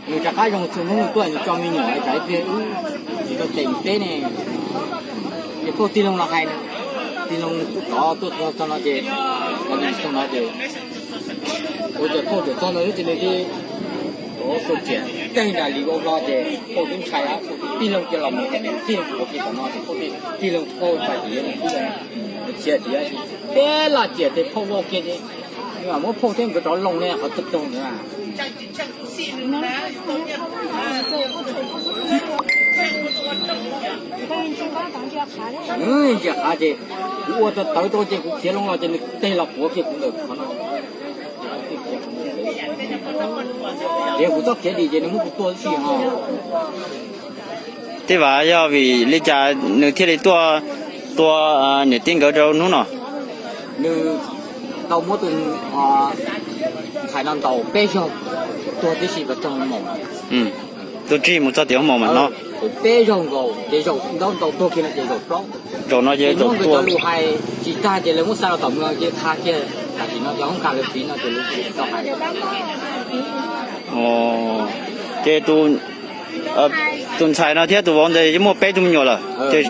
Nws rov qab zoo txhua hnub nws tuaj nws tso me nyuam tsam ib pliag wb tsis tau cem nws teb ne. Ces phauj tij laug los hais, tij laug tov tuaj txog no ces, txog no ces, ua cas phauj txawm txog no ces nws thiaj, ua xu tsiam teg nram li ua hlo ces phauj twb ntshai, phauj tij laug cia los mus, tij laug ua kiag tom no ces phauj, tij laug phauj txais tis, tij laug khiav tis, peb los tsiam tes phauj vau kiag ces, nws mam muab phauj thiab nkawd rov loo li qhov tag tag ntawd. Ntsia qhav ces kuv ua tawv tawv rau ces kuv khiav loo los ces nws teg los puav kiag kuv ntawm qhov no. Tias kuv txoj khiav dim ces nws muab kuv tua tib si ho. Tej vas yog vim li cas nws thiaj li tuaj tua niam tij nkawd rau hnub no? Nws tau muab tus ntxhais no ntaus peb zaug, tuag tib si pas txog hoo maum. Tuag tsis mus txog tias hoo maum mas no. Peb zaug nkaus ces zaum ntaub ntaus tuag kiag no ces zaum plaub. Zaum no ces zaum tuag lus hais tsis tag ces lawv muab xa los tom mus ces qha kiag tam sim no cov hoob kas lawv piv no ces lawv tsis tau hais. Ces tus ntxhais no thiab tus vauv ntawd yeej muaj peb tug me nyuam lawm ces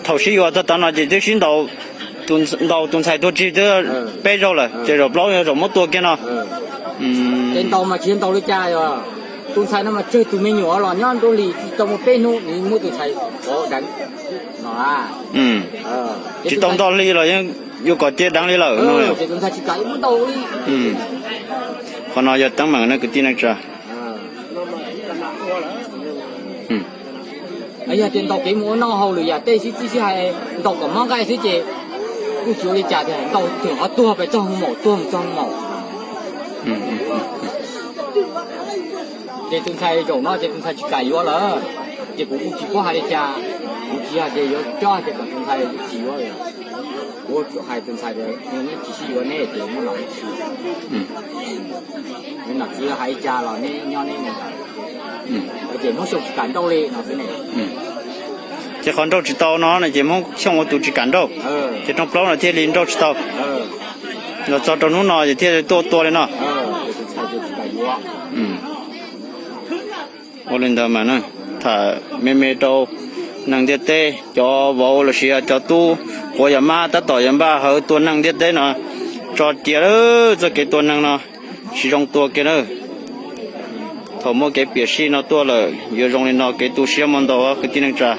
thaum sib yuav txog tav no ces twb sib ntaus, ntaus tus ntxhais tuag tsis twb peb zaug lawm ces zaum plaub yog zaum muab tua kiag no. Ces ntaus mas tsis yog ntaus li cas, tus ntxhais no mas tsawg tus me nyuam los nyob nruab hlis tsis tau muaj peb hnub nws muab tus ntxhais deev no. Tsis tau nto hli los yeej yuav kom cia deev li lawm no. Ces tus ntxhais tsis kam yuav muab ntaus li. Qhov no yog teeb meem no kwv tij neej tsa. Yog tias ntaus kev mus ua noj haus lwm yam tej xwb, txij sib hais ntaus kom mob nqaij xwb ces kuj tsis ua li cas tias ntaus tseem qhov tuag pes txog hoo maum, tuag mus txog hoo maum. Ces tus ntxhais zaum no ces tus ntxhais tsis kam yuav lawm, ces kuv kuj tsis paub hais li cas, kuv tsis yog tias yuav cob hais tias kom tus ntxhais tsis yuav. Kuv hais tus ntxhais tias neb tsis sib yuav neb ces muab nom tsis, neb nom txiv hais li cas los neb nyob neb mus. Ces muab xyoo tsis kam nrauj li no xwb ne. Ces qhov nrauj tsis tau no no ces muab xyoo ua tus tsis kam nrauj, ces rooj plaub no thiaj li nrauj tsis tau. Los txog rau hnub no ces thiaj tuaj tua li no. Ua li ntawd mas na, tham me me rau neeg ntiaj teb, cov vauv los sis cov tub quav yog mab tab tom yog npaj hawv tua neeg ntiaj teb no tso cia lawm. Txoj kev tua neeg no tsis zoo tua kiag na. Thaum muaj kev piam sij no tuaj lawm yuav zoo li no, kev tu siab muaj ntau kwv tij neej tsa.